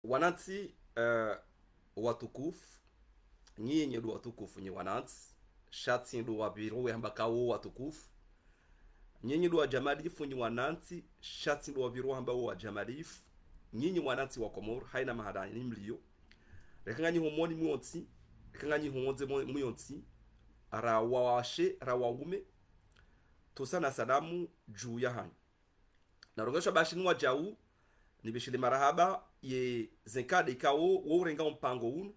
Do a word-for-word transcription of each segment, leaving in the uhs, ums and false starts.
Wanantsi, eh, watukufu, nyinyi ndo watukufu, nyi wanantsi, sha tsi ndo wapviro wehamba kawo watukufu. Nyinyi ndo wajamalifu, nyi wanantsi, sha tsi ndo wapviro wahamba wo wajamalifu. Nyinyi wanantsi wa Komori, haina mahala nyi mlio. Reka nganyi homoni mwontsi, reka nganyi hondze mo-, mwontsi, ra wawashe, ra waume, ntsontsi na salamu dju yahanyu. Na rongesha bashi ni wajau, nipveshele marahaba, ye ze nkado ikao, wo urenga mpango unu,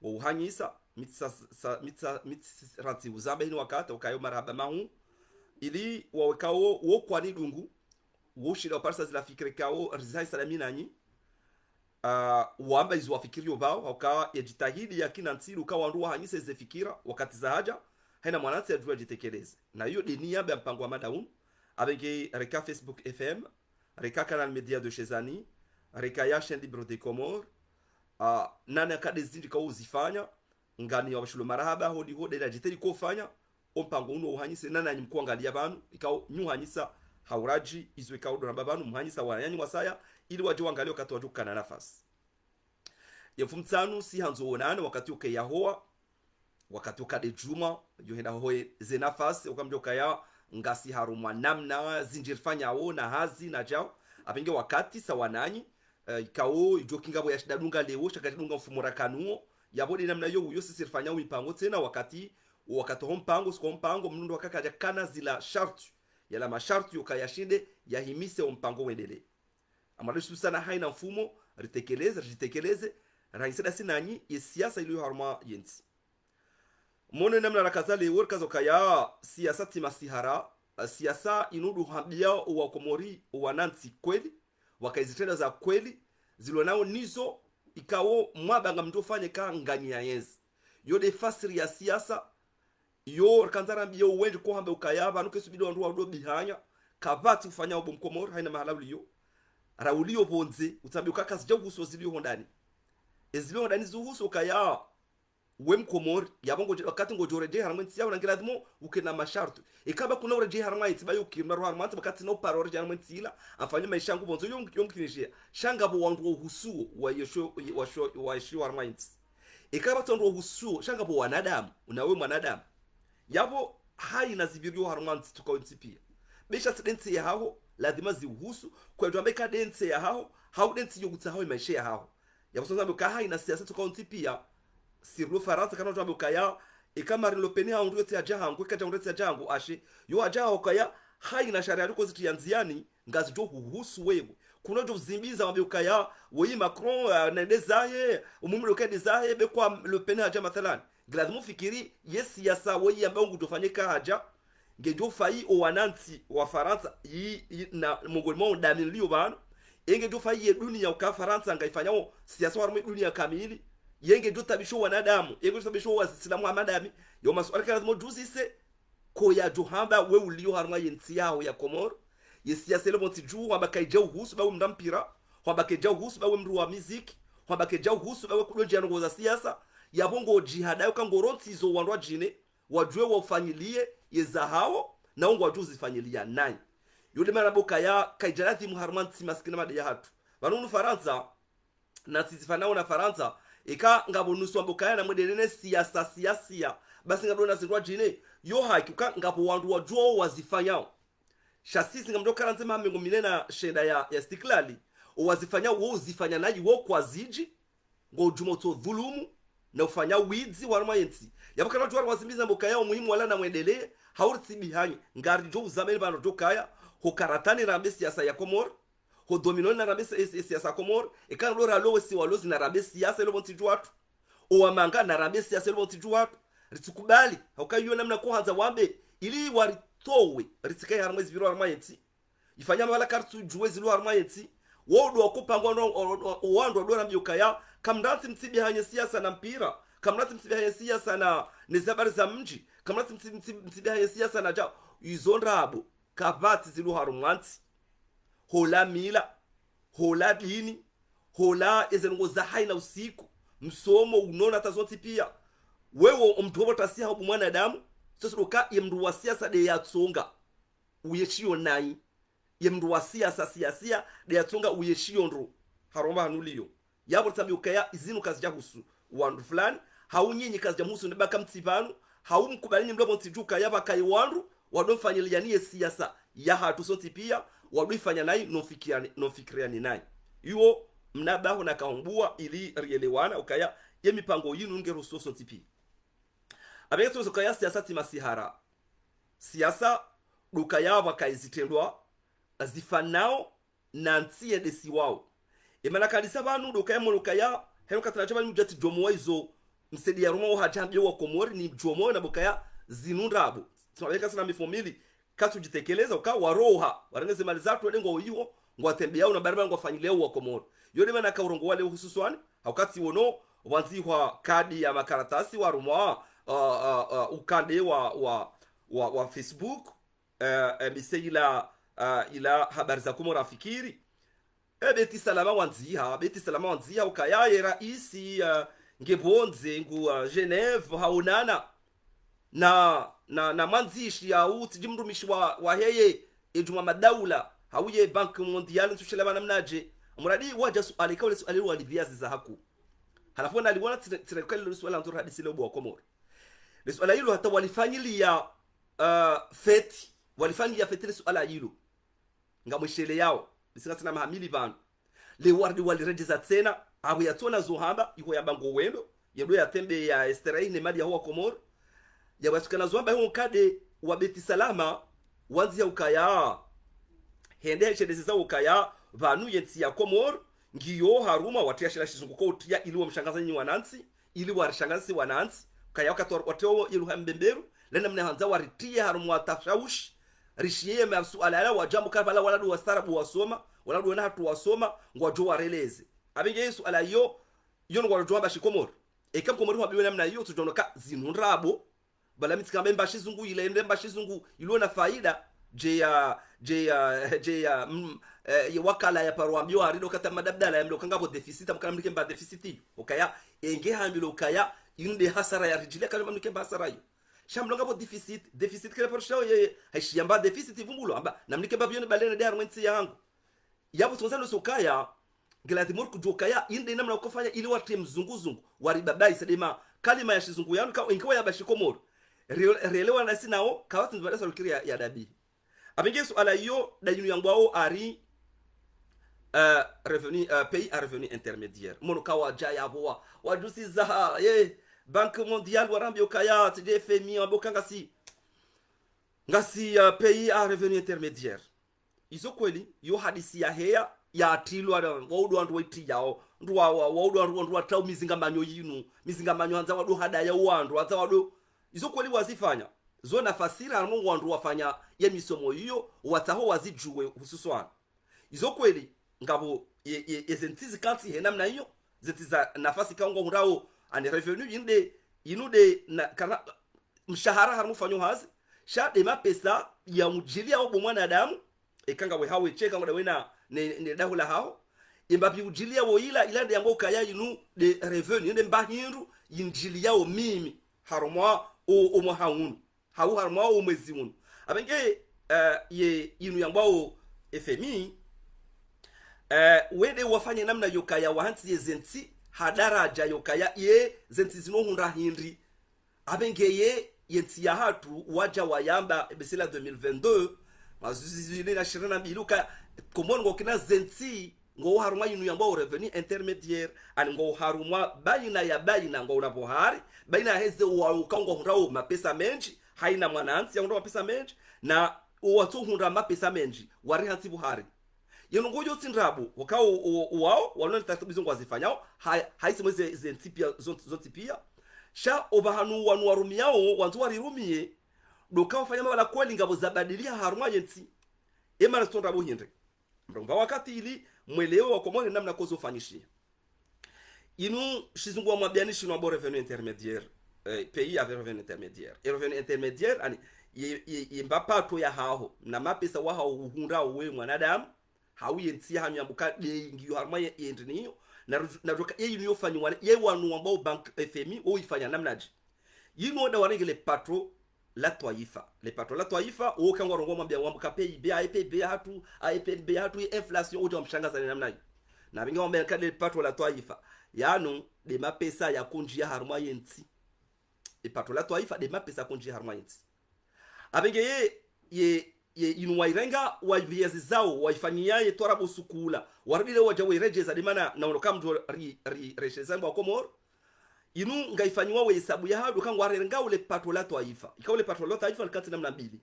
wo uhanyisa, mi tsi sa, sa, mi tsi sa, mi tsi rantsi uzamba hinu wakati, ukayo marahaba mahuu, ili wawe ikao, wo kwani dungu, wo ushinda uparisa zila fikira ikao, rizihanyisa na mi nanyi, ah, wamba izo wafikiri yo pvao, hauka ya jitihadi ya kina ntsi ili uka wandru wahanyise ze fikira, wakati zahaja, haina mwanantsi yadjuwa yajitekeleze. Na iyo nde niya ya mpango wa mada unu, apvenge reka Facebook F M, reka Canal Média de chez Annie, reka ya Chaîne Libre des Comores, ah, nana nkado zindji ikao uzifanya, ngani wapveshelo marahaba, hodi hodi, na jitihadi ikao ufanya, o mpango unu uhanyise, nana nyi mkao mwangalia pvanu, ikao nyi uhanyisa, ha uraji, izo ikao ndo ramba pvanu, muhanyisa wananyanyu wasaya, ili waje wangalie wakati wajo ukana nafasi. Ye mfumotsanu, si handzo wonane, wakati uke yahowa, wakati uka nde djumwa, yo henda hoye ze nafasi, uka mdjo kaya, ngasi harumwa namna, zindji rifanyao, na hazi, na jau, apvenge wakati, sawa nanyi, eh, ikao, ijo kinga pvo yashinda dunga leo, sha kadja dunga mfumo rakanuo, yapvo nde namna yo uyo sisi rifanya o mpango tsena, wakati, wakati ho mpango, siku ho mpango, mndru ndo wakakaja kana zila sharti, yala masharti yoka yashinde, yahimise o mpango wendelee. Amwado sisi sana haina mfumo, ritekeleze, rijitekeleze, rahanyise ndasi nanyi, ye siasa ilio harumwa ye ntsi. Mwono namna rakaza leo, rikazo kaya, siasa tsi masihara, siasa inu ndo hambia o wa Komori, o wanantsi kweli, waka izitrenda za kweli, zilo nao nizo, ikao mwaba ngamdjo fanye ka nganyi ya yenzi. Yo nde fasiri ya siasa, yo rikandza rambie wendji ko hamba ukaya, pvanu kesubidi wandru wado bihanya, kapvatsi ufanya obo Mkomori, haina mahala ulio. Ra ulio pvondze, utsambe uka kazija uhusu zilio hondani. Ezilio hondani zihusu ukaya, we Mkomori, yapvo ngoje, wakati ngojo reje harumwa entsi yaho na ngiladhimu, uke na masharti. Ikaba kuna ureje harumwa entsi, ba yo kiruna roha harumwa entsi, wakati na uparo ureje harumwa entsi ila, afanye maisha yangu pvondze, yo, yo mkinishiya. Sha ngapvo wandru wahusuo, wa yesho, wa sho, wa yesho harumwa entsi. Ikaba tsi wandru wahusuo, sha ngapvo wanadamu, unawe mwanadamu. Yapvo haina zipvirio harumwa ntsi tsuka wo ntsi pia. Be sha tsi nde ntsi yahaho, ladhima zihusu, kwa yadjo amba ika nde ntsi yahaho, hau nde ntsi yo kutsaha haho maisha yahaho. Yapvo sasa mbe uka haina siasa tsuka wo ntsi pia, sirlo Farantsa kana udjo amba ukaya, ika Marine Le Pen hau ndo yotsi aja hangu, ika ja ndo yotsi aja hangu, ashe, yo aja haho kaya, haina sharia liko zitriya ndziani, ngazidjo huhusu wewe. Kuna udjo uzimbiza wambe ukaya, weyi Macron, ah, nende zahe, umumle uka nende zahe, be kwa Le Pen haja mathalan. Ngiladhimu fikiri, ye siasa weyi yamba ngudjo fanye ka haja, ngedjo fayi o wanantsi wa Farantsa, yi, yi, na mongoni mwa o ndami nilio pvanu, ye ngedjo fayi ye dunia uka Farantsa, ngaifanyao siasa harumwa dunia kamili, ye ngedjo tabisho wanadamu, ye ngedjo tabisho wa Islamu amadami, yo masuala ka ladhimu udjuzise, ko yadjo hamba we ulio harumwa ye ntsi yaho ya Komori, ye siasa ile pvontsi dju, hwamba kaija uhusu ba we mndru wa mpira, hwamba kaija uhusu ba we mndru wa miziki, hwamba kaija uhusu ba we kudondjia ndrongo za siasa, yapvo ngo jihada yo ka ngo rontsi zo wandru wadjine, wadjuwe wa ufanyilie ye zahawo, na wo ngwadjo uzifanyilia nayi. Yo nde mana bo kaya, kaija ladhimu harumwa ntsi masikini made yahatru. Pvanu unu Farantsa, na tsi zifanao na Farantsa, ika ngapvo nusu wambe ukaya na mwendelee ne siasa, siasa, basi ngapvo na zindru wadjine, yo haki uka ngapvo wandru wadjuao wazifanyao. Sha sisi ngamdjo kara ndze maha mengo mine na shenda ya, ya istiklali, o wazifanyao wo uzifanya nayi wo kwazidji, ngo djumwa utso dhulumu, na ufanya widzi harumwa ye ntsi. Yapvo kana udjo wazimbiza mbo kaya o muhimu wala na mwendelee, hau ritsi bihanye, ngaridjo uzameni pvanu djo kaya, ho karatani rambe siasa ya Komori, ho dominoni na rambe si-, si-, siasa Komori, eka ndo ralo wesi walozi na rambe siasa ilo pvontsi dju hatru. O wamanga na rambe siasa ilo pvontsi dju hatru. Ritsi kubali, hauka iyo namna ko handza wambe, ili waritowe, ritsikaye harumwa ezipviro harumwa ye ntsi. Ifanya mahala karitsu djuwe zilo harumwa ye ntsi. Wo ndo wako pangwa no, o, o, o, wandru wado rambia ukaya, kamrantsi mtsi bihanye siasa na mpira, kamrantsi mtsi bihanye siasa na, ne ze habari za mdji, kamrantsi mtsi, mtsi, mtsi bihanye siasa na ja, izo ndrabo. Kapvatsi zilo harumwa ntsi. Hola mila, hola dini, hola eze ndrongo za haina usiku, msomo, unono hata zontsi pia. Wewe omndru wo tasiha obu mwanadamu, sosi ndo ka ye mndru wa siasa nde yatsonga, uyeshiyo nayi. Ye mndru wa siasa, siasa, nde yatsonga uyeshiyo ndro. Harumwa hanu ulio. Yapvo ritsambe ukaya zinu kazidjahusu wandru fulani, hau nyinyi kazidjamhusu, ne baka mtsi pvanu, hau mkubali nyi mlio pvo ntsi dju ukaya pvakayi wandru wado mfanyiliyani ye siasa yahatru sontsi pia, wado ifanya nayi, no mfikiriyani, no mfikiriyani nayi. Iwo mna baho na kahumbua ili rielewana ukaya ye mipango yinu nge ruhusu sontsi pia. Apvenge tsozo kaya siasa tsi masihara. Siasa ndo ukaya pvakayi zitrendwa zifanao na ntsi yendesiwao. Emana kalisa pvanu ndo ukaya mwono ukaya, heno katsina sha pvanu mdjatsi djomowa izo msaidiya harumwa wo hadja hambia wa Komori ni djomowa na pvo ukaya zinu ndrabo. Tsimabeka sina mifomili, katsudjitekeleza uka waroha, warenge ze mali zatru wende ngwao iho, ngwatembeyao na barabara ngwafanyiliyao wa Komori. Yo nde mana kaurongowa leo hususwani, hauka tsiwono, pvwandzihwa kadi ya makaratasi warumwa, ah, ah, ah, ukande wa, wa, wa, wa Facebook, eh, eh, mise ila, ah, ila habari za Komori afikiri. E Beti Salama wandziha, Beti Salama wandziha, ukaya ye raisi, ah, nge pvondze, ngu, ah, Genève, haonana na, na, na mwandzishi ya utsi dji mrumishi wa, wa heye, e Djumwa Madaula, hau ye Banque Mondiale, ntsu shela pvanu mnadje. Muradi wadja suala, ika ule suala walibiya ziza haku. Halafu na liwona tsire, tsire kale le suala ndzuri hadisi leo bo wa Komori. Le suala ilo hata walifanyiliya, ah, feti, walifanyiliya feti le suala ilo. Ngamwisheleyao, bisinga tsina mahamili pvanu. Le wardi waliredjeza tsena, apvo yatsona zo hamba, iho yamba ngo wendo, yendo yatembeya yesterahi ne mali yaho wa Komori. Yapvo yatsukana zo hamba iho ukande wa Beti Salama, wandziha ukaya. Hende heshelezeza ukaya, pvanu ye ntsi ya Komori, ngiyo harumwa watriya shila shizungu ko utriya ili wamshangaza nyi wanantsi, ili warishangaze wanantsi, kaya wakati wa-, watriya wo ye lugha mbemberu, le namna handza waritriye harumwa tashawushi, rishiye ye masuala yala wadja mukabala wala ndo wastaarabu wasoma, wala ndo wana hatru wasoma, ngwadjo wareleze. Apvenge ye suala iyo, iyo ngwadjo wamba shikomori. Eka mkomori hwambiwa namna iyo, tsudjono ka zinu ndrabo, bala mi tsikamba emba shizungu ila, emba shizungu ilo na faida, dje ya, dje ya, dje ya, mm, eh, ye wakala ya paro ambiwa hari ndo kata madabdala ya mlo kanga pvo déficit, amkana mnike mba déficit iyo. Ukaya, enge hamilo ukaya, inde hasara ya ridjile, kanya mnike mba hasara iyo. Sha mlo nga pvo déficit, déficit kele paro shao ye, haishi yamba déficit ivumbulo, amba, na mnike mba pvo iyo ni balene de harumwa entsi yangu. Yapvo tsonza no sokaya, ngiladhimu uri kudjuwa ukaya, inde namna ukofanya ili watriye mzunguzungu, waribabayi sadema, kalima ya shizungu yanu, ka, inkiwa yamba shikomori. Rio-, rielewa nasi nao, kawatsi nzibada sa lukiri ya, ya dabi. Apvenge suala iyo, da yinu yangwao hari, eh, revenu, eh, pays à revenu intermédiaire. Mono kawadja yapvo wa, wadjusiza, ye, Banque Mondiale warambiya ukaya, tsi dje F M I, wambiya uka ngasi, ngasi, eh, pays à revenu intermédiaire. Izo kweli, yo hadisi ya heya, ya atrilwa, na, waudu wandru waitriyao, ndru wa, wa, waudu wandru, wandru watrao mizingamanyo yinu, mizingamanyo handza wado hadaya wandru, handza wado. Izo kweli wazifanya. Zo nafasiri harumwa wandru wafanya ye misomo iyo, watsaho wazidjuwe hususwani. Izo kweli, ngapvo ye, ye, ye zentsi zikantsi he namna iyo, zentsi za nafasi ka ngwahundrao, ani revenu inde, inu de na, kana, mshahara harumwa ufanyo hazi, sha de mapesa ya mdjiliya wo bo mwanadamu, eka ngawe hawe tsi eka ngwada wena ne, ne dahula haho, emba pvi udjiliya wo ila, ila de yangwa ukaya inu de revenu, inde mba hindru, yindjiliya wo mimi, harumwa o, o mwaha unu, hau harumwa o mwezi unu. Apvenge, eh, ye, inu yangwao F M I, eh, wende wafanye namna yokaya wahantsi ye zentsi, ha daraja yokaya ye zentsi zino hundra hindri, apvenge ye, ye ntsi yahatru, wadja wayamba, ebesela deux mille vingt-deux, mazuzi zili na shirini na mbili, uka, Komori ngokina zentsi, ngo harumwa yinu yambwa o revenu intermédiaire, ani ngo harumwa bayina ya bayina, ngo una pvo hari, bayina heze wa uka ngo hundrao mapesa mendji, hayina mwanantsi ya hundra mapesa mendji, na uwatso hundra mapesa mendji, wari hantsi pvo hari. Yeno ngo yotsi ndrabo, waka o, o, o wao, wanu ni taratibu izo ngwazifanyao, ha, haisi mweze ze ntsi pia, zo, zo ntsi pia. Sha opvahanu wanu warumiyao, wandzo warirumiye, ndo ka wafanya mabala kweli ngapvo zabadiliha harumwa ye ntsi. Emana tsi ndrabo hindri. Mromba wakati ili, mwelewe wa Komori namna kozo fanyishiha. Inu shizungu wamwambiyani shinu amba o revenu intermédiaire, eh, pays avec revenu intermédiaire. E revenu intermédiaire, ani, ye, ye, ye mba pato yahaho, na mapesa wahaho uhundrao we mwanadamu, hau ye ntsi yahanyu yambuka de ngiyo harumwa ye, ye ndrini iyo, na ru-, na roka ye inu yofanyiwa, ye wanu wambwao banque F M I, wo ifanya namnadje. Yinu oda warenge le pato la twaifa. Le pato la twaifa, wo ka ngwarongoa wamwambia wambuka P I B, aye P I B yahatru, aye P I B yahatru, ye inflation, oda wamshangaza ne namna iyo. Na pvenge wambe ka nde le pato la twaifa. Yanu nde mapesa yakondjia harumwa yentsi. E pato la twaifa nde mapesa yakondjia harumwa yentsi. Apvenge ye, ye, ye inu wairenga, waipviyazi zao, waifanyia ye twarabu sukula. Warudi leo wadja wairedjeza, nde mana naono ka mdru ri, ri, resheza mbo wa Komori. Inu ngaifanyiwa we hisabu yahayo, ka ngwarenga ule pato la twaifa. Ika ule pato la twaifa likantsi namna mbili.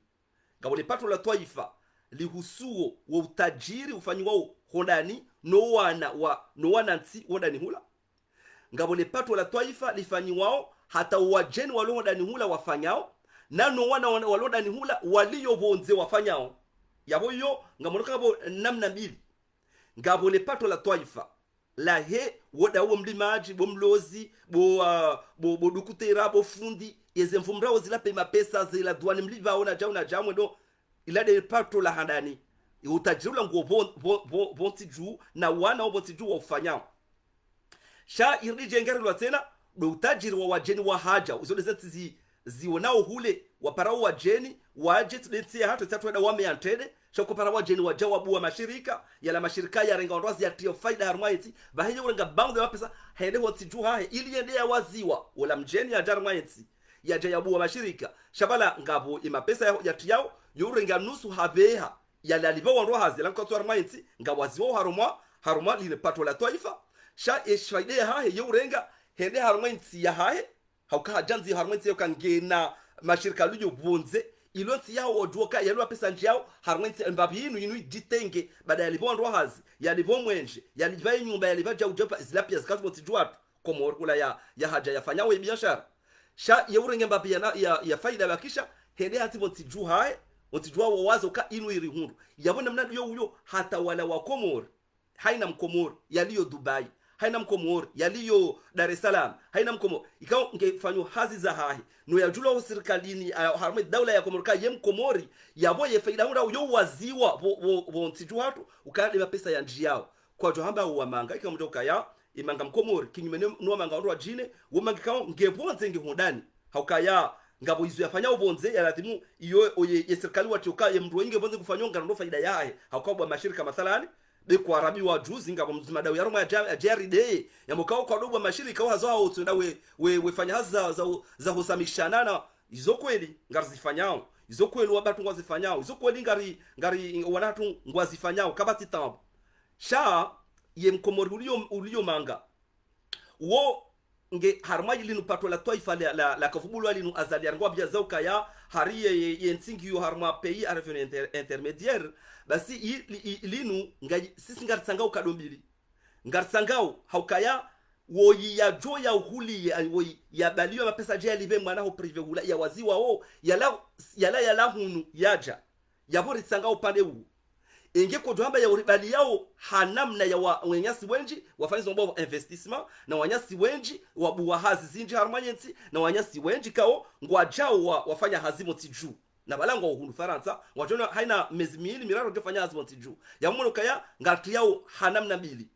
Ngapvo le pato la twaifa lihusuo wo utadjiri ufanyiwao hondani no wana wa, no wanantsi hondani hula. Ngapvo le pato la twaifa lifanyiwao hata wadjeni walo hondani hula wafanyao, na no wana, wana walo hondani hula walio pvondze wafanyao. Yapvo iyo, ngamono ka ngapvo namna mbili. Ngapvo le pato la twaifa lahe, wo nda wo mlimadji, bo mlozi, bo, ah, bo, bo dukutera, bo fundi, yeze mvu mrao zila pe mapesa, zila duani mlipvao na djau na djau mwendo, ila nde pato la handani. Utadjiri ula nguo pvo, pvo, pvo, pvontsi dju, na wana wo pvontsi dju wa ufanyao. Sha iridi djengere lwa tsena, ndo utadjiri wa wadjeni wahadja, uzo nde zentsi zi, zionao hule, waparao wadjeni, wadje tsi nde ntsi yahatru, tsi hatru eda wame ya ntrende, sha ukopara wadjeni wadja wabua mashirika, yala mashirika yarenga wandru wazi yatria faida harumwa yentsi, pvahe ye urenga bango ya mapesa, hende hontsi dju hahe, ili yende yawaziwa, ola mdjeni yadja harumwa yentsi, yadja yabua mashirika, sha pvala ngapvo ye mapesa ya, yatriao, yo urenga nusu hapveha, yala alipva wandru hazi, yala nkatsu harumwa yentsi, ngawaziwao harumwa, harumwa lile pato la twaifa, sha ye faida yahahe, ye urenga, hende harumwa yentsi yahahe, hauka hadja ndzia harumwa yentsi yao ka ngena mashirika yalio pvondze, ilo ntsi yao wadjuo ka yalo mapesa ndjiao harumwa yentsi mbapvi inu, inu idjitenge, baada yalipva wandru hazi, yalipva mwenje, yalipva inyumba, yalipva djau djau, zila pia zikantsi pvontsi dju hatru, Komori kula ya, yahadja yafanyao ye biashara. Sha ye urenge mbapvi ya na, ya, ya faida bakisha, hende hatsi pvontsi dju hahe, pvontsi dju hahe wawazo ka inu irihundru. Yapvo namna ndiyo uyo hata wala wa Komori. Haina Mkomori yalio Dubai, haina Mkomori yalio Dar es Salaam, haina Mkomori ikao ngefanyo hazi zahahe, no yadjulwa ho sirikalini, ah, harumwa daula ya Komori ka ye Mkomori, yapvo ye faida hundra uyo waziwa pvo, pvo, pvontsi dju hatru, ukaya nde mapesa yandjiao. Kwadjo hamba uwa manga, ika mdjo kaya, imanga Mkomori, kinyume ne, no manga wandru wadjine, wo manga ikao nge pvondze nge hondani. Haukaya, ngapvo izo yafanyao pvondze, ya lazimu, iyo, oye, ye sirikali watsioka, ye mndru wenge pvondze kufanyao, ngaro ndo faida yahe. Haukaya bua mashirika mathalani, be kwa rabi wa juzi, ngapvo mdzima dawu ya Roma ya ja-, ya J R D, ya mokao kwa ndo bua mashirika, wa hazo hao, tsenda we, we, we fanya hazi za, za, za husamishana na, izo kweli, ngarizifanyao. Izo kweli wa batru ngwazifanyao. Izo kweli ngari, ngari, wana hatru ngwazifanyao. Kapvatsi taabu. Sha, ye Mkomori ulio, ulio manga. Wo nge harumwa linu pato la twaifa la, la, la kavubulwa linu Azali yaringa wabia za ukaya hari ye, ye, ye ntsi ngiyo harumwa pays à revenu inter-, intermédiaire, basi i, i, i, linu nga, sisi ngaritsangao kado mbili. Ngaritsangao haukaya woyi yadjo ya uhuli ye, woyi yabaliwa mapesa dje yalipve mwana ho privé hula, ya waziwa wo, yala, yala, yala hunu, yadja. Yapvo ritsangao upande uwo. Enge kodjo hamba ya uribali yao ha namna ya wa, wanyasi wendji, wafanya zombo investissement, na wanyasi wendji, wabua hazi zindji harumwa yentsi, na wanyasi wendji kao, ngwadjao wa, wafanya hazi pvontsi dju. Na pvala ngwao hunu Farantsa, ngwadjo ona haina mezi mili, miraru ngwafanya hazi pvontsi dju. Ya mwono kaya, ngatriao ha namna mbili.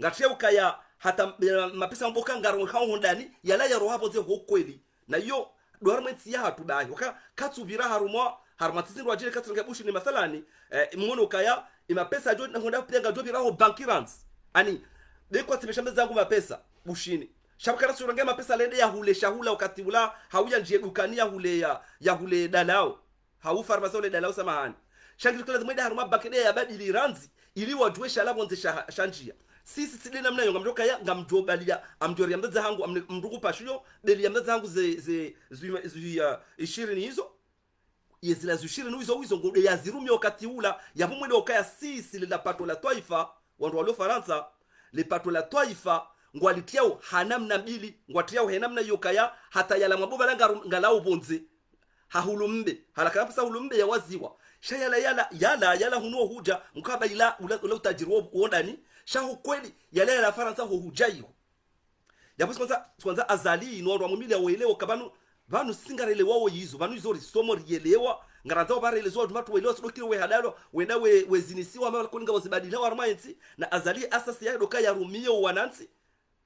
Ngatriao ukaya hata, eh, mapesa mboka ngaro hao hondani, yala ya roha pvondze ho kweli. Na iyo, ndo harumwa yentsi yahatru bahi. Waka, katsupvira harumwa, harumwa ntsi zindru wadjire katsurenga Bushini mathalani, eh, mwono ukaya, ye mapesa djo, na honda pia ngadjo pvira ho banki randzi. Ani, be kwatsi pvesha mbeza zangu mapesa, Bushini. Sha pvakara surenge mapesa lende ya hule, shahula wakati ula, hauya ndjie dukani ya hule ya, ya hule dalao. Hau farmasi ule dalao samahani. Sha ngizo kula zimwenda harumwa banki nde ya badili randzi, ili wadjuwe shala pvondze sha, shandjia. Sisi tsi nde namna iyo ngamdjo kaya, ngamdjo balia, amdjo ria mbeza hangu, amne, mndru kupashiyo, beli ya mbeza hangu ze, ze, zui, zui, ah, ishirini izo. Ye zila zui ishirini izo, izo, ngo nde ya zirumia wakati ula, yapvo mwende ukaya sisi le la pato la twaifa, wandru walio Farantsa, le pato la twaifa, ngwalitriao ha namna mbili, ngwatriao he namna iyo kaya, hata yala mabova la ngaru-, ngalao pvondze. Ha hulu mbe, hala kana pesa hulu mbe ya waziwa. Sha yala, yala, yala, yala hunu hudja, mkaba ila, ula, ula utadjiri wo, wo ndani. Sha ho kweli, yala, yala Farantsa ho hudja iho. Yapvo sikwandza, sikwandza Azali, no wandru wa mumili ya welewa, ka pvanu, pvanu singarelewa wo yizo, pvanu izo risomo rielewa, ngarandzao pvarelezo wa djumatu welewa, sudokire we hadalwa, wenda we, we zinisiwa, mama kulinga wazibadila wa harumwa yentsi, na Azali asasi ya doka ya rumio wanantsi,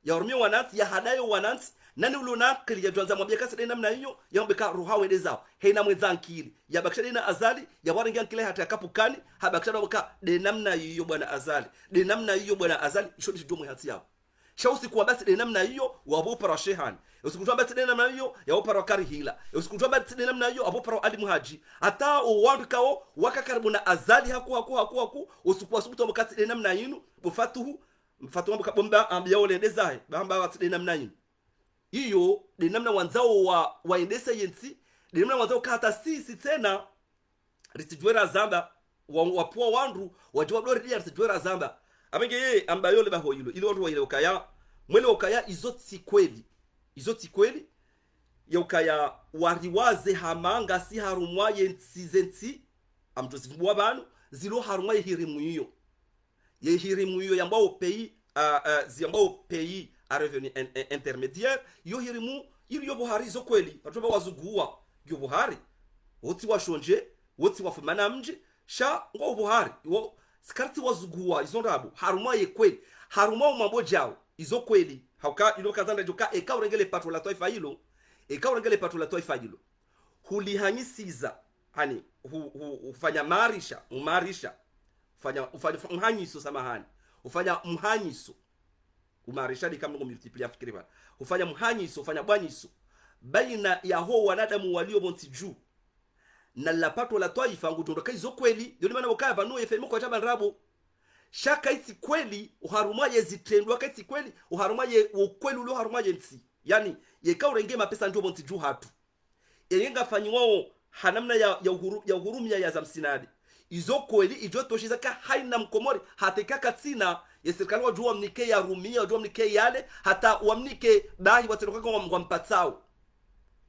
Yahurumiye wanantsi, yahadaye wanantsi, nani ulo na ankili yadjwandza mwambiye ka tsi de namna iyo, yamwambe ka roha wende zaho. Hena mwendza ankili, yabakisha de na Azali, yawarenge ankili hata yakapvukani, habakisha de ka de namna iyo bwana Azali. De namna iyo bwana Azali, isho de shidjo mwe hantsi yaho. Sha usiku wamba tsi de namna iyo, wapvo upara shehani. Usiku udjwamba tsi de namna iyo, yapvo upara karihila. Usiku udjwamba tsi de namna iyo, yapvo upara Ali Muhaji. Hata owandru kao, waka karibu na Azali haku, haku, haku, haku, usiku wasubutu wamba ka tsi de namna inu, bo Fatuhu, Fatuhu wamba ka bo mba, ambiya ole ende zahe, ba amba wa tsi de namna inu. Iyo, de namna wandzao wa, waendese yentsi, de namna wandzao ka hata sisi tsena, ritsidjuwe razamba, wa, wapvuwa wandru, wadjuwa dori dia ritsidjuwe razamba. Apvenge ye, amba yole baho ilo, ili wandru waelewe ukaya, mwelewe ukaya izo tsi kweli. Izo tsi kweli, ya ukaya wariwaze hama ngasi harumwa yentsi zentsi, amtso zivumbuwa pvanu, zilo harumwa yehirimu iyo. Yehirimu iyo yambwao pays, ah, ah, ziyambwao pays à revenu in-, in-, intermédiaire, iyo hirimu, iliyo pvo hari izo kweli, patsu amba wazuguwa, iyo pvo hari. Wotsi washondje, wotsi wafumana mdji, sha ngo pvo hari, iwo, tsi ka ritsi wazuguwa, izo ndrabo, harumwa ye kweli, harumwa umambo djao, izo kweli, hauka, ilo kazanda djoka, eka urenge le pato la twaifa ilo, eka urenge le pato la twaifa ilo. Hulihanyisiza, hani, hu, hu, hufanya marisha, umarisha, ufanya, ufanya, ufanya mhanyiso, samahani, ufanya mhanyiso. Umarisha de kamwe ngo multiplier fikiri pvanu. Ufanya mhanyiso, ufanya bwanyiso. Baina yaho wanadamu walio pvo ntsi dju. Na la pato la twaifa ngudjo ndroka izo kweli, yo ni mana ukaya pvanu ye F M I kwadjamba ndrabo. Sha kaitsi kweli, oharumwa ye zitrendwa kaitsi kweli, oharumwa ye, wo kweli ulio harumwa yentsi. Yani, yeka urenge mapesa ndjo pvo ntsi dju hatru. Eye ngafanyiwao ha namna ya, ya uhuru, ya uhurumiya ya za msinade. Izo kweli idjo toshiza ka haina mkomori, hata eka katsina, ye sirikali wadjuwa wamnike yarumiye, wadjuwa wamnike yale, hata wamnike bahi watsenoka ka wam-, wampatsao.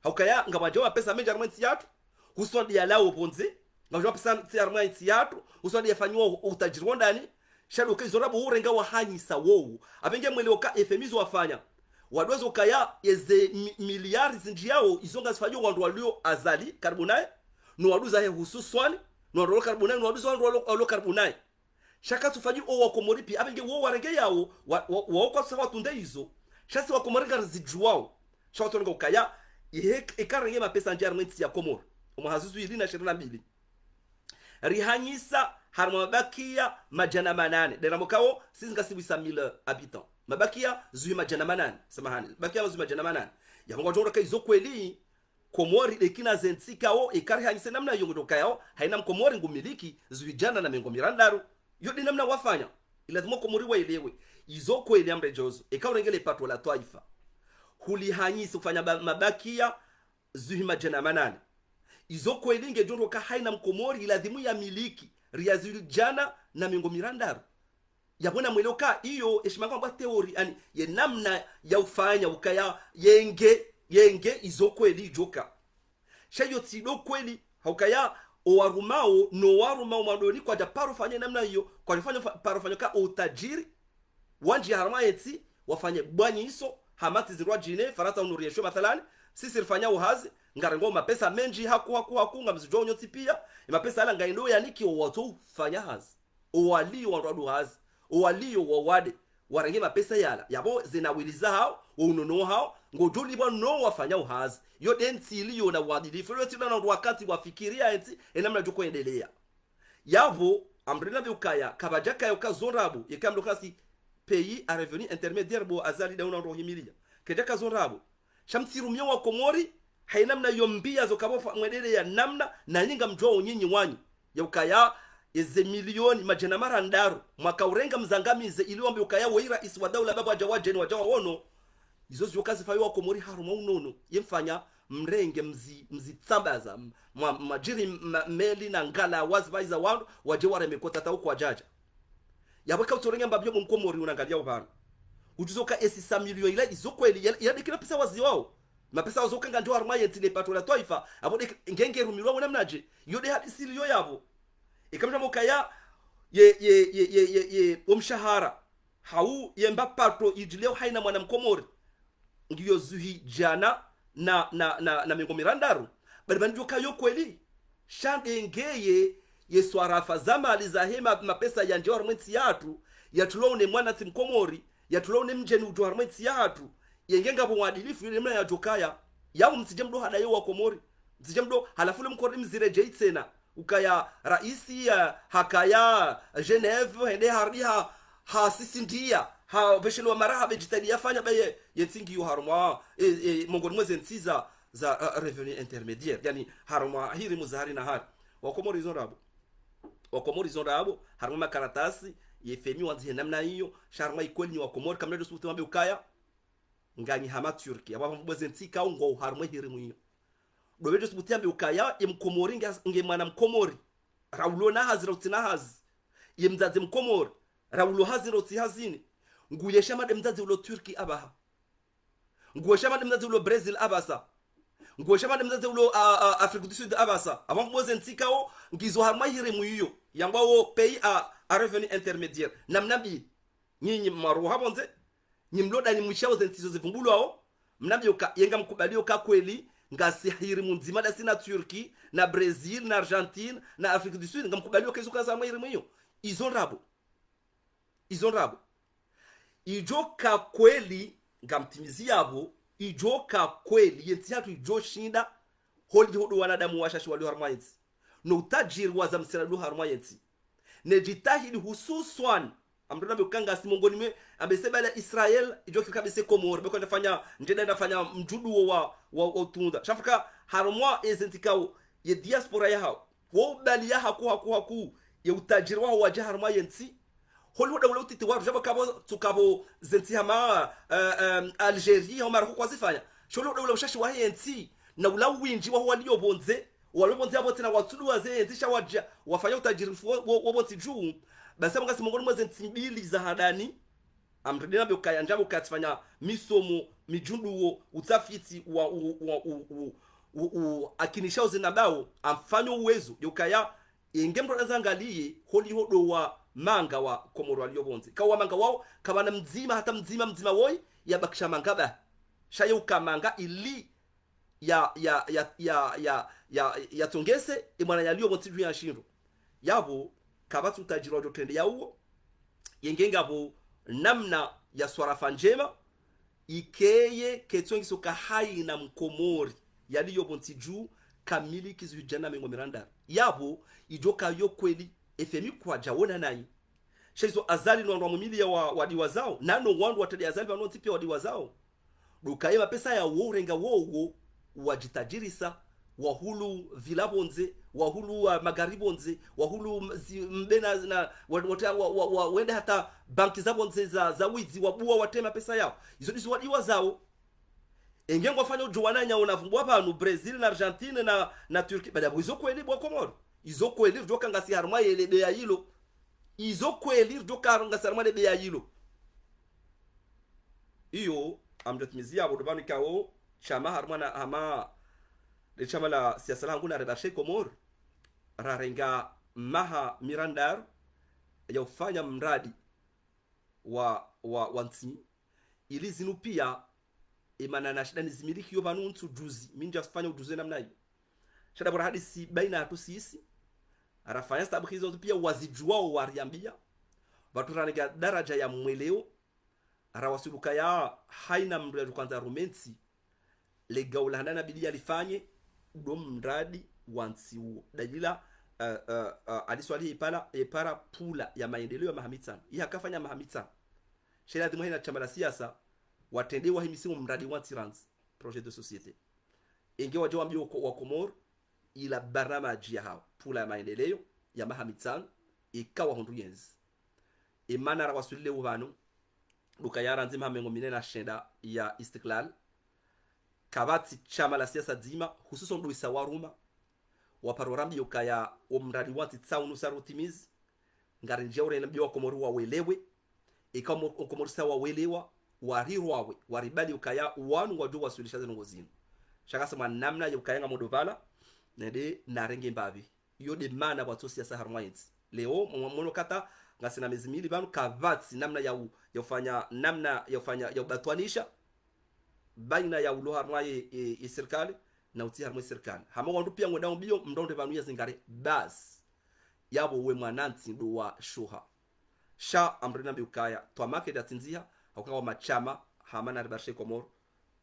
Haukaya, ngapvwadjo mapesa mendji harumwa yentsi yatru, huswadi yalawo pvondze, ngapvwadjo mapesa tsi harumwa yentsi yatru, huswadi yafanyiwa u-, utajiri wa ndani, sha ndo ka izo ndrabo urenga wahanyisa wowo. Apvenge mwelewe ka F M I izo wafanya. Wadwaza ukaya yeze mi-, miliari zindjiyao, izo ngazifanyo wandru walio Azali, karibu naye, no waduza he hususwani, no wandru walio karibu naye, no waduza wandru walio, walio karibu naye. Sha katsufanyi owakomori pia, apvenge wo warenge yawo, wa, wa, wa, kwatsu watunde izo. Sha si wakomori ngarizidjuwao. Sha watsorenga ukaya, ihe, eka renge mapesa ndji harumwa yentsi ya Komori. Omwaha zihwi zili na shirini na mbili. Rihanyisa harumwa mabakiya madjana manane. Dera mokao, sisi ngasi huit cent mille habitants. Mabakiya zihwi madjana manane. Samahani. Mabakiya zihwi madjana manane. Yapvo ngwadjo ndroka izo kweli, Komori de kina zentsi kao, eka rihanyise namna iyo ngudjo kayao, haina mkomori ngumiliki zihwi djana na mengo mirandaru. Yo de namna wafanya. Ilazimu wakomori waelewe. Izo kweli amredjozo. Eka urenge le pato la twaifa, hulihanyisa ufanya ba-, mabakiya zihwi madjana manane. Izo kweli ngedjo ndroka haina mkomori ilazimu yamiliki riya zihwi djana na mengo mirandaru. Yapvo na mwelewe ka iyo, eshima ngwamba théorie, ani, ye namna ya ufanya, ukaya, yenge, yenge, izo kweli idjoka. Sha iyo tsi ndo kweli, haukaya, owarumao, no warumao madoni, kwadja paro fanye namna iyo, kwadja fanya fa-, paro fanya ka utajiri, wandji harumwa yentsi, wafanye bwanyiso, hama tsi zindrwadjine, Farantsa unuriesho mathalani, sisi rifanya uhazi, ngarengao mapesa mendji, haku, haku, haku, ngamzidjuwao nyontsi pia, emapesa yala ngayendo yaniki owatso ufanya hazi. Owaliyo wandru wadu hazi, owaliyo wawade, warenge mapesa yala, yapvo zena wili zahao, wo unono hao, ngodjo lipvwa no wafanya uhazi. Yo de ntsi iliyo na uadilifu, yo ntsi iliyo na wandru wakati wafikiriya yentsi, enamna djoko endelea. Yapvo, amrina be ukaya, kapvadja kaya uka zo ndrabo, yeka mdo kasi pays à revenu intermédiaire bo Azali de una ndo himiliya. Kedja ka zo ndrabo. Sha mtsirumiye wakomori, haina namna yo mbiya zo kapvo fa-, mwendeleya namna, na nyinyi ngamdjuwao nyinyi wanyu. Ya ukaya, eze milioni madjana marandaru, mwaka urenga mzangamize ili wambe ukaya woyi raisi wa daula bapvo wadja wadjeni wadja wawono. Izo ziyo kazifanyo wakomori harumwa unono. Ye mfanya mrenge mzi, mzitsambaza, m-, mwa, mwadjiri ma-, meli na ngala wazipvayiza wandru, wadje wareme kota tau kwadjadja. Yapvo eka utsorenga mbapvi yo mkomori unangaliya upvanu. Udjuzo ka esi sa milioni ila izo kweli, ya, ya de kina pesa waziwao. Mapesa wazo ka ngandjo harumwa yentsi le pato la twaifa, apvo de ngenge rumilwa wena mnadje. Yo de hadisi iliyo yapvo. Eka mdjambo kaya, ye, ye, omshahara. Hau ye mba pato idjileo haina mwana mkomori. Ngiyo zihwi djana na, na, na, na mengo mirandaru. Bali banidjo kayo kweli. Sha nde ngeye, ye swarafa za mali zahe ma-, mapesa yandjio harumwa yentsi yatru, yatulwa une mwana tsi mkomori, Yatula une mdjeni udjo harumwa entsi yahatru. Yenge ngapvo uadilifu, yule mna yadjokaya. Yao mtsidje mdo hadaye wa Komori. Mtsidje mdo, halafu le mkori mziredjei tsena. Ukaya raisi ya, hakaya Genève, hende harudi ha, ha sisi ndiya, ha pveshelewa mara ha bedjitali yafanya baye, yentsi ngiyo harumwa, e, e, mongoni mwa zentsi za, za, uh, revenu intermédiaire. Yaani, harumwa hirimu za hari na hari. Wa Komori izo ndrabo. Wa Komori izo ndrabo, harumwa makaratasi, ye FMI wandzihe namna iyo, sha harumwa ikweli nyi wa Komori, kamna djo subuti mwambe ukaya, nganyi hama Turki. Apvo apvo mbuwa zentsi ikao ngo harumwa hirimu iyo. Ndo bedjo subuti yambe ukaya, ye mkomori nge, nge mwana mkomori. Raulo na hazi, rautsi na hazi. Ye mdzadze mkomori. Raulo hazi, rautsi hazini. Nguye shama nde mdzadze ulo Turki apvaha. Nguye shama nde mdzadze ulo Brazil apvasa. Nguye shama nde mdzadze ulo, a, a, Afrique du Sud apvasa. Apvo mbuwa zentsi ikao, ngizo harumwa hirimu iyo. Yambwa wo pays à, à revenu intermédiaire. Namna mbi. Nyinyi mwaroha pvondze, nyi mlo ndani mwishao zentsi zo zivumbulwao, mnambie uka, ye ngamkubali uka kweli, ngasi hirimu ndzima ndasi na Turki, na Brazil, na Argentine, na Afrique du Sud, ngamkubali uka izo ka za mwa hirimu iyo. Izo ndrabo. Izo ndrabo. Idjo ka kweli, ngamtimizi yapvo, idjo ka kweli, yentsi yahatru idjo shinda, holiho ndo wanadamu washashi walio harumwa yentsi. No utadjiri wa za msera ndo harumwa yentsi. Ne djitihadi hususwani. Amdru nambe uka ngasi mongoni mwe, ambe se bala Israel, idjo kiri kabisa Komori, beko ndafanya, ndjenda ndafanya mdjunduwo wa, wa, wa utunda. Sha mfuka, harumwa ezentsi ikao, ye diaspora yahao. Wo ubali ya haku, haku, haku, ye utadjiri waho wadja harumwa yentsi. Holiho ndo ula utiti wa rujaba kapvo, tsu kapvo zentsi hama, eh, em, Algérie, hama Maroc kwazifanya. Sha holiho ndo ula ushashi wahe yentsi, na ula windji waho walio pvondze, walio pvondze apvo tsena watsuduwa ze yentsi sha wadja, wafanya utadjiri mfu wo, wo, wo pvontsi dju. Basi apvo ngasi mongoni mwa zentsi mbili za handani, amdru nambe ukaya ndjambo ukaya tsifanya misomo, midjunduwo, utafiti wa, u, wa, u, u, u, u, akinisha uze nambao, amfanyo uwezo, ye ukaya, yenge mdru ndazangaliye, holiho ndo wa manga wa Komori walio pvondze. Ka wa manga wao, kapvana mdzima, hata mdzima, mdzima woyi, yabakisha manga ba. Sha ye uka manga ili ya, ya, ya, ya, ya, ya, ya tongese, ye mwana yalio pvontsi dju ya nshindro. Yapvo, kapvatsi utadjiri wadjo trende ya uwo, yenge ngapvo namna ya swarafa ndjema, ikeye ketso ngiso ka haina mkomori, yalio pvontsi dju, kamiliki zihwi djana mengo mirandaru. Yapvo, idjo ka yo kweli, FMI kwadja wona nayi. Sha izo Azali no wandru wa mumiliya wa, wadiwazao, nano wandru watrende Azali pvanu wontsi pia wadiwazao. Ndo uka ye mapesa ya wo urenga wo wo, wadjitadjirisa, wahulu villa pvondze, wahulu wa magari pvondze, wahulu m-, zi-, mbena na, wa, wa, wa, wa, wa, wende hata banki za pvondze za, za widzi, wabuwa watrende mapesa yao. Izo ndizo wadiwazao. Enge ngwafanya udjo wananya wona vumbuwa pvanu, Brazil na Argentine na, na Turquie, bada bo izo kweli bo wa Komori. Izo kweli ridjo ka ngasi harumwa yele beya yilo. Izo kweli ridjo ka ngasi harumwa le beya yilo. Iyo, amdjo timizi yapvo ndo pvanu ikao, shama harumwa na hama, le shama la siasa lahangu na Recherche Comores, rarenga maha mirandaru ya ufanya mradi wa, wa, wa ntsi, ili zinu pia, emana na shida nizimiliki yo pvanu ntsu juzi, mi ndja fanya ujuzi namna iyo. Sha ndapvo rahadisi baina hatru sisi, rafanya stabuhi zo pia wazidjuwao wariambia, pvatsu raneka daraja ya mweleo, rawaswili ukaya haina mndru yadjo hwandza rume ntsi, le gaula handa na bidi yalifanye, ndo mradi wa ntsi uwo. Dalila, eh, eh, eh, Ali Swalihi ipara, ipara pula ya maendeleo ya maha mitsanu. Iha kafanya maha mitsanu. Sha ladhimu haina shama la siasa, watrende wahimisi wo mradi wa ntsi randzi, projet de société. Enge wadja wambie wa Ko-, wa Komori, ila barnamaji yahao, pula ya maendeleo, ya maha mitsanu, ika wahundru yendzi. Emana rawaswili le upvanu, ndo ukaya randzi maha mengo mine na shenda ya istiklal, kapvatsi shama la siasa dzima, hususwan ndo isa waruma, waparo rambia ukaya wo mradi wa ntsi tsaunu sa rutimizi, ngari ndjia urena mbio wa Komori wawelewe, ika mo-, wa Komori sa wawelewa, warirwawe, waribali ukaya wanu wadjo waswilisha ze ndrongoo zinu. Sha ngasi mwa namna ya ukaya ngamdjo pvala, nende narenge mbapvi. Iyo nde mana pvatso siasa harumwa yentsi. Leo, mwa-, mwono kata, ngasina mezi mili pvanu, kapvatsi namna ya u-, ya ufanya, namna ya ufanya, ya ubatwanisha, baina ya ulo harumwa ye, ye, ye sirikali, na utsi harumwa ye sirikali. Hama wandru pia ngwendao mbio, mndru ndo pvanu ya zingare, basi. Yapvo we mwanantsi ndo washuha. Sha amrina mbi ukaya, twamake nda tsindziha, Hauka wa mashama, hama na ribarishe Komori,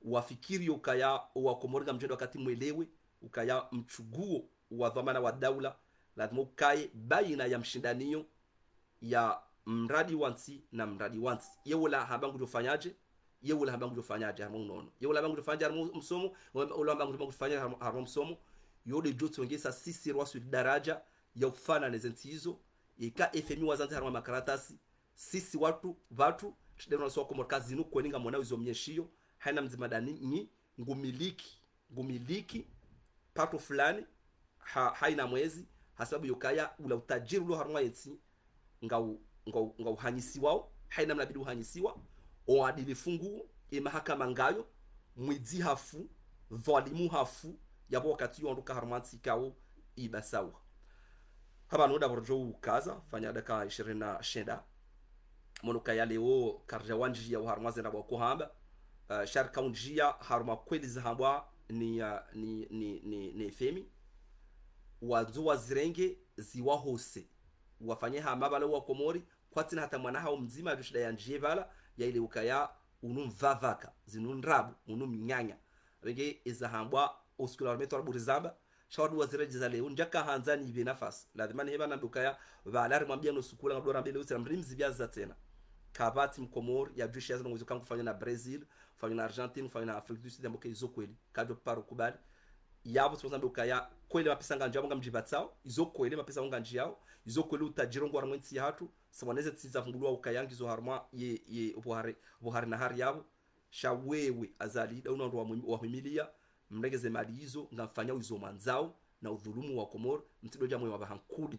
wafikiri ukaya wa Komori ngamdjo enda wakati mwelewe ukaya mtsuguo wa dhwamana wa daula lazima ukaye baina ya mshindaniyo ya mradi wa ntsi na mradi wa ntsi. Ye ula hamba ngudjo fanyaje, ye ula hamba ngudjo fanyaje harumwa unono. Ye ula hamba ngudjo fanyaje harumwa msomo, ula hamba ngudjo fanyaje harumwa, harumwa msomo. Yo de djo tsongesa sisi rwaswili daraja ya ufana neze ntsi izo. Ika F M I wazandze harumwa makaratasi, sisi watru, pvatru, tsi de rwaswa Komori ka zinu kweni ngamwona izo mnyeshiyo, haina mdzima dani nyi, ngumiliki, ngumiliki pato fulani, ha, haina mwezi, hasababu yokaya ula utajiri ulo harumwa yentsi, ngau, ngau, ngauhanyisiwao, haina mna bidi uhanyisiwa, oadilifu nguo, emahakama ngayo, mwidzi hafu, dhwalimu hafu, yapvo wakati yo wanduka harumwa ntsi kao ibasawa. Hapvanu ndapvo ridjo ukaza, fanya dakika ishirini na shenda. Mwono kaya leo karidja wandjiya wa harumwa zenda bwa kuhamba. Uh, sha rika undjiya harumwa kweli zahambwa ni, uh, ni, ni, ni, ni F M I. Wandzo wazirenge ziwahose. Wafanye hama pvala wa Komori, kwatsina hata mwana hao mdzima, adjo shinda yandjiye pvala, ya ile ukaya unu mvavaka, zinu ndrabo, unu mnyanya. Pvenge ezahambwa, osikula wa metro buri zamba, sha wandru waziredjeza leo, ndjaka handza nipve nafasi. Lazima niheba nambe ukaya, pvala rimwambia no sukula, ngabdo rambe leo, tsena mrimzi biaza tsena. Kapvatsi mkomori, ya djusha yazi nongo izo kangufanya na Brazil, fanya na Argentine, fanya na Afrique du Sud, amboke izo kweli. Kadjo paro kubali. Yapvo tsi mzambe ukaya, kweli mapesa ngandjiyao, ngamdjibatsao, izo kweli mapesa ngandjiyao, izo kweli utajiri ngo harumwa ntsi yahatru, sawa neze ntsi zavungulwa ukaya ngizo harumwa ye, ye, obuhari, obuhari na hari yapvo. Sha wewe, Azali, da unu wandru wa muhimi-, wa huimilia, mrenge ze mali izo, ngamfanya izo mwandzao, na udhulumu wa Komori, mtsidodja mwe wapvaha nkudi,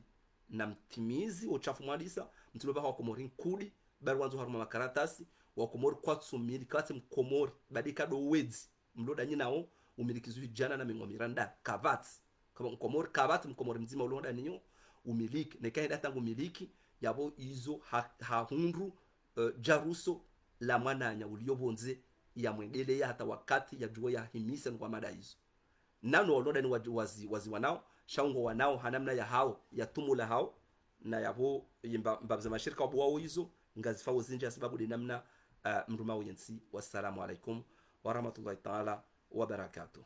na mtimizi, otshafu mwandisa, mtsidopvaha wa Komori nkudi, bari wandzo harumwa makaratasi, wa Komori kwatsumili, kapvatsi mkomori, badi kado wedzi, mlo danyi nao, umiliki zuhi djana na mengo miranda, kapvatsi. Kaba mkomori, kapvatsi mkomori mdzima ulo danyi nyo, umiliki, neka henda tangu miliki, yapvo izo ha, ha hundru, eh, djaruso la mwananya ulio pvondze ya mwendeleya hata wakati ya djuwa ya himise ngwa mada izo. Nano walo dani wazi, wazi, wazi wanao, sha ungo wanao, ha namna ya hao, ya tumu la hao, na yapvo yimba, mbapvi za mashirika wabuwao izo, ngazifao zindji ya sababu de namna, eh, mdrumao yentsi. Wassalamu alaikum warahmatullahi taala wabarakatuh.